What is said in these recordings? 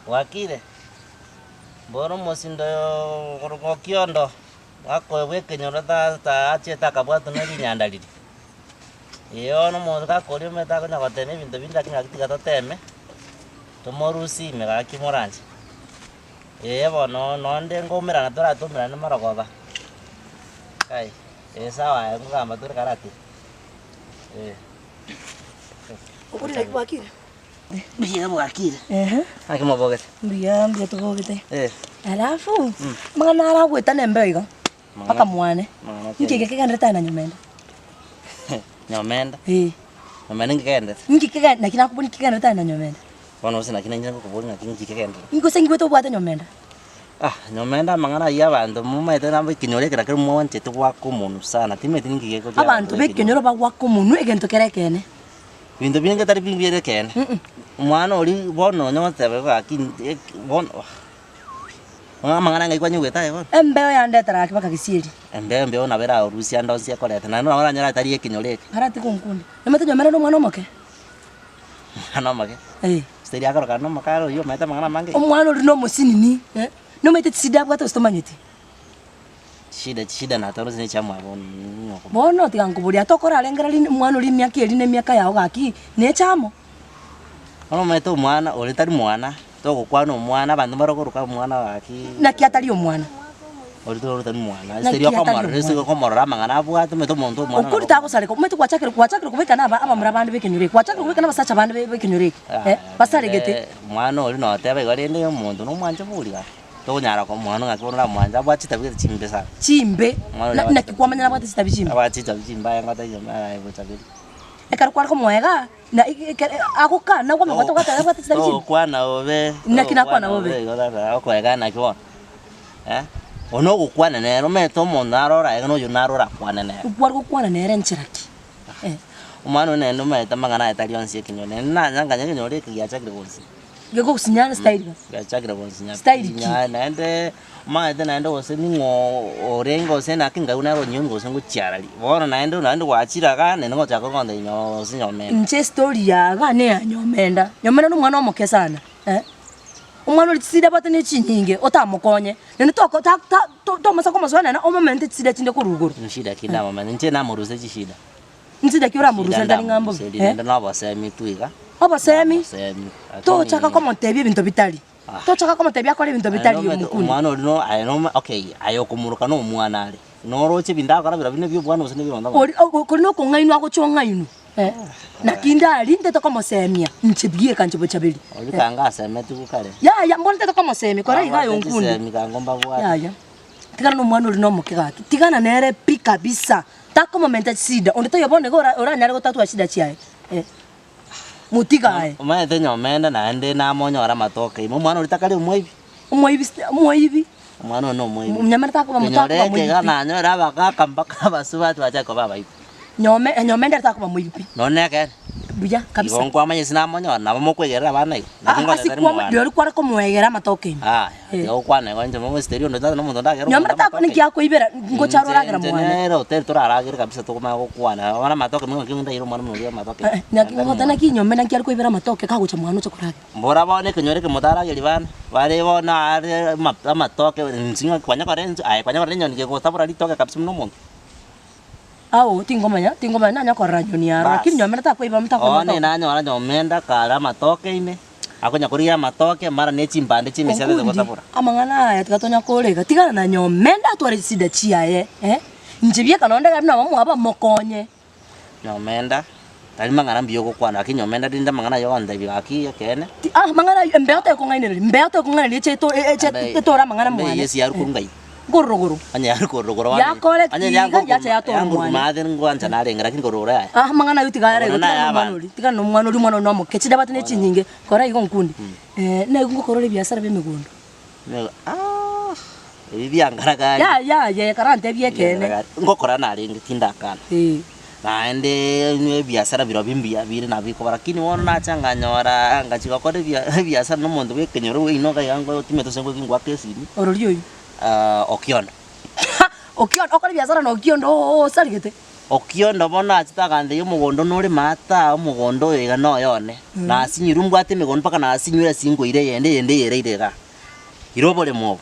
Bwakire? Bono omosindo oyo okorokwa Okiondo, gakoegwa ekenyoro ta ta achiete akabwatwa na rinyanda riria. Ee bono omonto gakoria omanyete akonya gotema ebinto binde lakini gaki tiga toteme, tomorusie ime gaki moranche. Ee bono nonde nkoumerana toratoumerane marogoba, kai, ee sawa aye nkogamba tore karatiga, ee. Okori naki bwakire? Mbuya bwakire. Ehe. Naki mobogete? Mbuya mbuya tobogete. Eh. Alafu, amang'ana aro agoetana embeo igo, mpaka mwane. Mang'ana ki Inki eke kegenderete aye na Nyomenda? Nyomenda? Eh. Nyomenda inki kegenderete? Inki kege naki nakobori inki kegenderete aye na Nyomenda? Bono gose naki nainche ngokoboria ng'aki inki kegenderete? Inki gose ngigwete obwate Nyomenda? Ah, Nyomenda amang'ana ayio abanto momaete nabo ekenyoro ekero kere mwanchete goaka omonwe sana, timanyeti ninki gekochia Abanto ba ekenyoro bagoaka omonwe egento kere ekeene. Binto binge tari bibe ekeene. Omwana oria bono onye goteba igo gaki eke bono bono amang'ana ng'ai kwanyigwete aye bono? Embeo yandetera gaki mpaka gesieri. Embeo embeo nabo eragorusia ande onsi ekorete naende nabo oranyore atari ekenyoro eke. Arati gonkunda. Omanyete nyomera na omwana omoke? Omwana omoke? Eh. Gose riria akorokana na omoke are oyio omanyete amang'ana amange iga. Omwana oria na omosinini, eh, nomanyete chisida abwate gose tomanyeti? Chishida chishida natoro gose nechiamwabo ng'o. Bono tiga nkoborie ata okorarengera rinde omwana oria emiaka eria na emiaka yao gaki, neche amo. Bono omanyete omwana oria tari mwana, togokwana omwana abanto mbare okoruka omwana gaki. Naki atari omwana? Oria toro tari mwana, ase Naki riria atari okomorora ase omwana? okomorora amang'ana abwate omanyete omonto omwana Okori nabo tagosareka, omanyete gwachakire gwachakire kobeka na aba abamura bande b'ekenyoro eke, gwachakire kobeka na abasacha bande be b'ekenyoro eke, eh, basaregete. Omwana oria noteba igo rende omonto nomwanche bori gaki. Tokonyara komoana ng'aki bono oramwanche abwate chitabi gete chimbe sana. Chimbe, Omwana oria na- abwate naki kwamanya nabwate chitabi chimbe? Abwate chitabi chimbe aye ngotebia aye bochaberi. Ekero kware komoega, na eke ekere agokana kwamanya goteba abwate chitabi chimbe. Togokwana bobe, Naki nakwana bobe? Igo sasa okoega naki bono eh, oyo nogokwana nere omanyete omonto naro oraege na oyo naro orakwane nere. Kware gokwana nere enchera ki? Eh. Omwana oyo naende omanyete amang'ana aye tari onsi ekenyoro, naende nanya nkanya ekenyoro eke giachakire gonsinya. Gegokusinya style gani? Giachakire gonsinya Style pi ki? nya naende omanyete naende gose ning'o orenge gose naki nkaigwa nere onyiomi gose ngochiarari. Bono naende naende gwachire igaa naende ngochaka kogontebia nyoo gose nyomenda. Inche estory yaga neya Nyomenda. Nyomenda na omwana omoke sana eh, omwana oria chisida abwate ne chinyinge otamokonye, naende toko ta ta tomasa komosoa nere omomente chisida chinde korwa igoro. Nshida ki ndamomenta, inche namorusia chishida. Nchida ki oramoruserie tari ng'a mbobe? Shida naende na obosemi tu iga. Obosemi? Obosemi. Tochaka komotebia ebinto bitari. Ah. Tochaka komotebia akore ebinto bitari omokunde. Omwana oria no aye no okay, aye okomoroka na omwana are. Noroche ebinto agokora birobio na ebiobwana gose na ebionda bono. Ori kori na okong'ainwa agocha ong'ainwe eh, naki ndari ntete komosemia inche bieka inche bochaberi. Oria kanga asemetigwe kare. Yaya mbono ntete komosemia kora iga aye Abwate onkunde. chisemi kanga mbabwate. Yaya, tigana na omwana oria na omoke gaki, tigana nere pi kabisa. Takomomenta chisida, onde taiyo bono iga ora- oranyare gotatua chishida chiaye, eh. Motige aye. Omanyete nyomenda naende namonyore amatoke ime, omwana oria takari omoibi? Omoibi st omoibi. Omwana oyo nomoibi. Nyomenda takoba Kenyoro takoba eke moibi iga pi. nanyore abagaka mpaka abasubati bachake koba abaibi. Nyome nyomenda ere takoba moibi pi. Nonya na ekeene. Buya kabisa. Igo nkwamanya ase namonyora, nabo mokwegerera abana igo. Naki Ah, ngonya ase tari kwama mwana. rirorio kware komoegera amatoke ime. Aya, Eh. tiga gokwana igo inche momo teri onde tari nomonto ndagere Nyomenda omonto tako amatoke. ninki akoibera ngocha Inche aroragera inche mwane. nere hoteli toraragere kabisa tokomanya gokwana, bono amatoke nigo naki ndaire omwana buna oria amatoke. Eh, naki ngoteba naki nyomenda nki are koibera amatoke kagocha mwane oche koragera. Mbora bono ekenyoro eke motarageria bana, bare bono are ama amatoke inche ng'a kwanya kora ensu aye kwanya korora enyoni kegotabora ritoke kabisa buna omonto. Ao tingomanya, tingomanya nanya korora nyoni aro, Bas. lakini nyomenda takoiba takoiba Bono amatoke. nanyora nyomenda kare amatoke ime, akonya korigia amatoke mara ne chimbande chi'emesi atete Okundi, gotabora. amang'ana aya tiga tonya korega, tigana na nyomenda atware chisida chiaye eh, inche bieka nonde gari buna abamwabo bamokonye. Nyomenda, tari mang'ana mbuya ogokwana, lakini nyomenda rinde amang'ana ayio ogontebia gaki ekeene. Ti ah mang'ana ayio embeo tekong'ainereria, mbeo tekong'ainereria eche eto eche Embe etore amang'ana embe mwane. eyio esi yarwa korwa ngai. Nkororogoro. Onye yarwa kororogoro bono Yakore onye tiga, yankorwa yacha yatora yankorwa omwane. maate ngoancha narenge lakini kororogoro yaya. Ah amang'ana ayio tiga are igo, Bono tigana naye na omwana abanto. oria, tigana na omwana oria omwana oria nomoke, chidabati ne chinyinge, kora igo nkunde. Naigwe ngokorora ebiasara bia emegondo. Nigo aah ebi biangaragari. Yaya yaya karantebie ekeene. Ngokora narenge tindakana. Eh. Naende inwe ebiasara birobio mbuya bire nabo bikoba lakini bono nacha nganyora ngachia gokora ebia ebiasara na omonto bwa ekenyoro bweino iga iga ngotimete ase ngoika ngoaka esimi Orori oyio. Okiondo. Okiondo okore ebiasara na Okiondo oo osarigete. Okiondo bono achete agantebia omogondo nore maate aa omogondo oyo iga noyo one, nasinyirwe mbwate emegondo mpaka nasinywe ase ingoire eyende eyende eyereire igaa. Ira oboremo obo.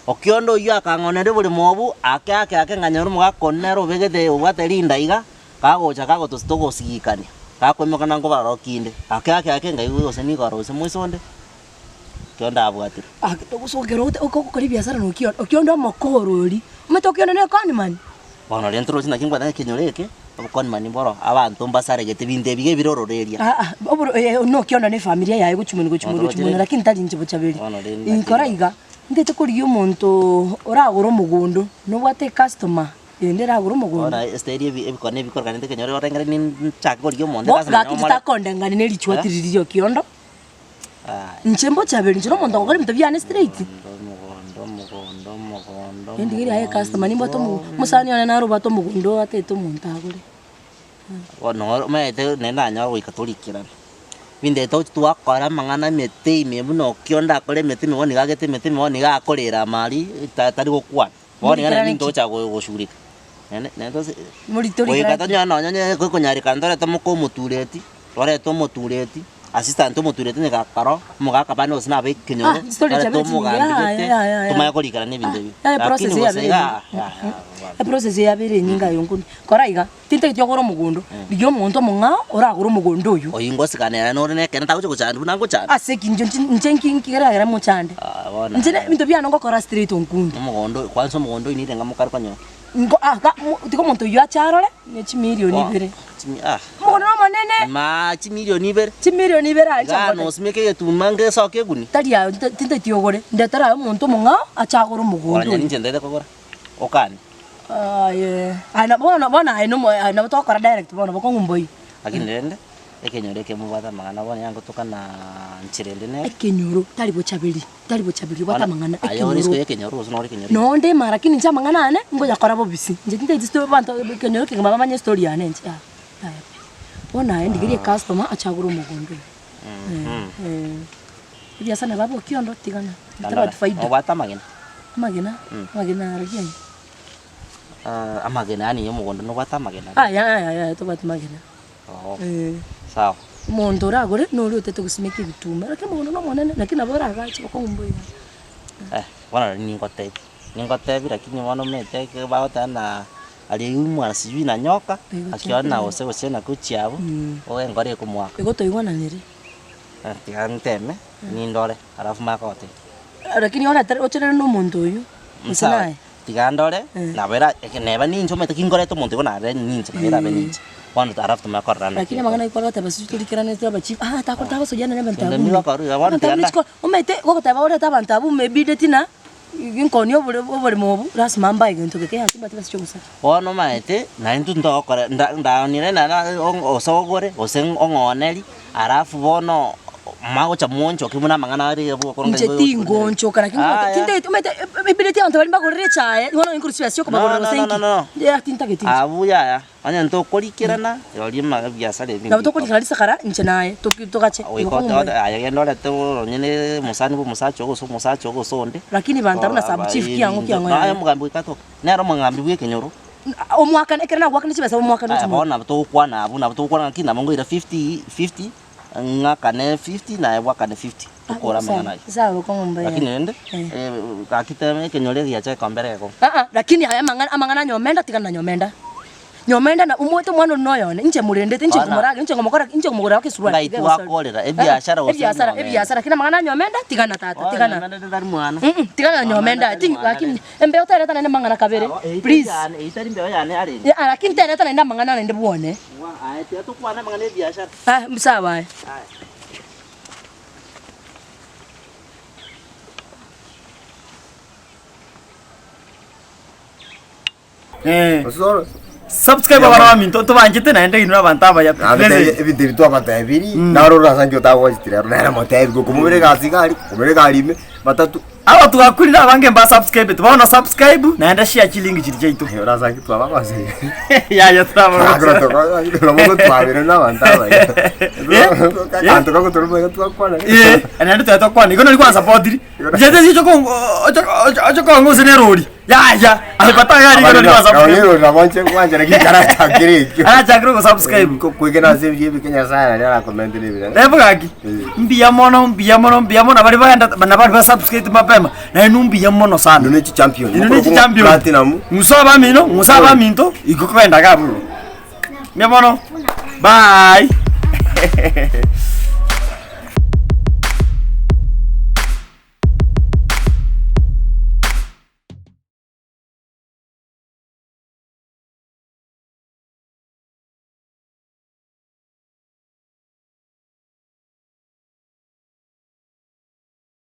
Okiondo oyio akang'oneria oboremo obwo, ake ake ake nkanyora omogaka one nere obegete obwate rinda iga, kagocha kagotosi togosigikania, gakoimoka na nkobarora okinde, ake ake ake nkaigwa gose nigo ore gose moiso onde, okiondo abwatire. Ake togosokera ote okogokora ebiasara na okiondo, okiondo omokorori, omanyete okiondo ne econman. Bono riria ntoroche naki mbwate ekenyoro eke, oboconman mboro, abanto mbasaregete ebinto ebi iga ebire ororeria. Aa, oboro eh nokiondo na efamilia yaye gochumuni gochumuni Bono toroche gochumuni rende. lakini tari inche bochaberi. Bono rende naki Inkora iga, ntete korigia omonto oragore omogondo, nobwate ecustomer ende eragore omogondo. Bono esiteri ebi ebikone ebikorekanete ekenyoro orengere ninchake korigia omonto Bo egasi nonya gaki omore. titakondengani ne richwati riria ria okiondo. Inche mbochaberi inche nomonto ogokora ebinto biane straight. Endigeria aye ecustomer nimbwate omo omosani one naro obwate omogondo atagete omonto agore. Bono omanyete naende nanyora goika torikerana, ebinto togochi twakora amang'ana emete ime buna okio ndakore emete ime bono nigo agete emete ime bono nigo akorera amari tari gokwana. Bono iga naende ntocha goshughulika, naende naende ase goika tonyore nonye onye gokonyarekana torete moka omotureti, torete omotureti, assistant omotureti onye gakaro, omogaka bande gose nabe ekenyoro, Ah, story torete chiabeire chinyinge, omogambi ah, gete, ya, ya, ya. tomanye korikerana ebinto ebio. Ah, process Lakini gose yabeire igaa enyinge. yaya bwana. Eprocess yabeire enyinge aye onkuni. Kora iga, tintageti ogore omogondo, rigia omonto omong'ao oragore omogondo oywo. Oyio ngosikana ere nore nekene tagocha gochanda buna ngochanda. Ase eki inche inche nki nkigeragera mochande. Ah, bono Inche ne ebinto biane ngokora straight onkunde. Omogondo kwanza omogondo oino nirenga mokare konyora. Nko ah ga mo tiga omonto oyio ache arore, ne chimilioni ibere. Chimi ah. Omogondo nomonene! Maa chimilioni ibere. Chimilioni ibere aye Iga inche ngote. nosimeke egetuma ngesoke eguni. Tari aye tintageti ogore, ndetera aye omonto omong'ao ache agore omogondo Oranyare oyio. inche ntaete kogora, okane. Aye, aye na bono bono aye nomo aye nabo togokora direct bono bokong'u mboiyo. Lakini rende, ekenyoro eke mobwate amang'ana bono yangotoka naa nchera ende nere. Ekenyoro, tari bochaberi, tari bochaberi obwate amang'ana, Aye ore isiko ekenyoro. ya ekenyoro gose nore ekenyoro ime? Nonde ime lakini inche amang'ana ane, ngoyakora bobisi, inche tintageti sto abanto ekenyoro ekegima bamanye estory yane inche yaya, yaya pi. Bono aye ndigerie ecustomer ache agore omogondo oyo, eh, ebiasara nabo abwo okiondo tigana, tabwati faida. Obwate amagena? Amagena, amagena aria aye. Amagena yaani ya omogondo nobwate amagena? Yaya yaya yaya tobwati magena. Oo, Eh. sawa. Omonto oragore nori otete gosimeka ebituma, lakini omogondo na omonene, lakini nabo oragache bokong'u mboigo. Eh, bono riria ningotebia, ningotebia lakini bono omanyete ekero bagoteba na aliyeumwa sijui na nyoka, akiona gose gose nakwo chiabo, obe enkoro ekomoaka. Igo toigwananire. Tiga nteme, nindore, alafu manye kogotebia. Lakini oretere ocherere na omonto oyio, gose Sawa, naye. tiga ndore, Eh. nabo era eke neba ninche omanyete ki nkoreta omonto igo nare ninche nabo erabe ninche. Bono alafu tomanye kororana Lakini amang'ana ayio kwaroteba sisi torikeranete abachief, ah tako tagosoyana na abanto Kende abwo nigo akorwa iga bono Abanto tiga abwo nda- chiko omanyete gogoteba orete abanto abwo maybe tina, nkonia obore oboremo obwo, lasima mbae gento geke yaya timbwati besa chia ogosacha. Bono omanyete, naintwe ntogokora nda ndaonire nere gose ogore, gose ong'oneri, alafu bono magocha mwonchoke buna amang'ana aria iga bwokoro Inche tingoonchoka naki ngote Yaya. tintageti omanyete ebireti abanto baria mbagorere echae, bono nkorwa chibesa chia okobagorera No, gose no, no, inki. no, no. Yaya tintageti inche. Abwo yaya, onye ntokorikerana, rirorio ma ebiasara ebi Nabo tokorikera risakara inche naye, toki togache Goika igo ote kong'u ote aye genda orete onye ne omosani bwa omosacha oo gose omosacha oo gose onde. Lakini banto abwo na sub chief kiang'o kiang'o Naye yaya. omogambi goika atoke, nere omogambi bwa ekenyoro. Omwakane ekero nagoakana chibesa omwakane Aya ochi bono nabo togokwana abwo nabo togokwana ng'aki nabo nkoira fifty fifty, ng'akane fifty naye bwakane fifty, tokore amang'ana ayio. Sawa okong'u mbuya. Lakini rende, gaki teme ekenyoro egiacha egekombe ere egekombe. Aa lakini aya amang'ana amang'ana a nyomenda tigana na nyomenda. Nyomenda na omwete omwana one noyone, inche morendete, inche Bono. nkomorage, inche nkomokora ki, inche nkomogorera ekesurwari Ngai tiga egosori. twakorera ebiashara gose Ebiasara, nyomenda. ebiasara, lakini amang'ana a nyomenda tigana tata, Bono tigana. nyomenda tari mwana. Mm tigana na Nyomenda nyomenda, tari ting mwana lakini rende. embeo tereta naende amang'ana kabere, please. Eyio tari mbeo yane arenge. Yaya lakini tereta naende amang'ana naende bwone. Aye tiga tokwane amang'ana ya ebiashara. Ah sawa aye. Aya. Subscribe abana baminto tobanchete naende inwe abanto abaya pi. Nabetebi ebinto ebi twabatebirie, naro ore ase nki otagocheti rero nere motebi gokomobera egasi iga aria, komobera egari ime. Batatu. Aba twakurire abange mba subscribe bono subscribe naende share chilink chiria chiaito. Aye orasaki twaba abasani. Yaya twaba Akora toko nabo twabire na abanto abaya. Akanto kagotoroma iga twakwana. Eh, naende twari twakwana igo nari gwasapotiri. Inche tesi oche oche kong'usa na erori. Yaya, aye batagari igo nari gwasapotiri. Abanyoro nabo nche gwanchera gikara achakire ekio. Arachakire gosubscribe. Kwegena ase ebio ebike Nyasaye nari arakomentere ebirere. Rebo gaki, mbuya mono, mbuya mono, mbuya mono, baria bagenda na baria basubscribeti mapema, nainwe mbuya mono sana. Inwe ne chichampion. Inwe ne chichampion. Platinum. Ng'usa abamino, ng'usa abaminto, igo kogenda iga abwo. Mbuya mono, bye.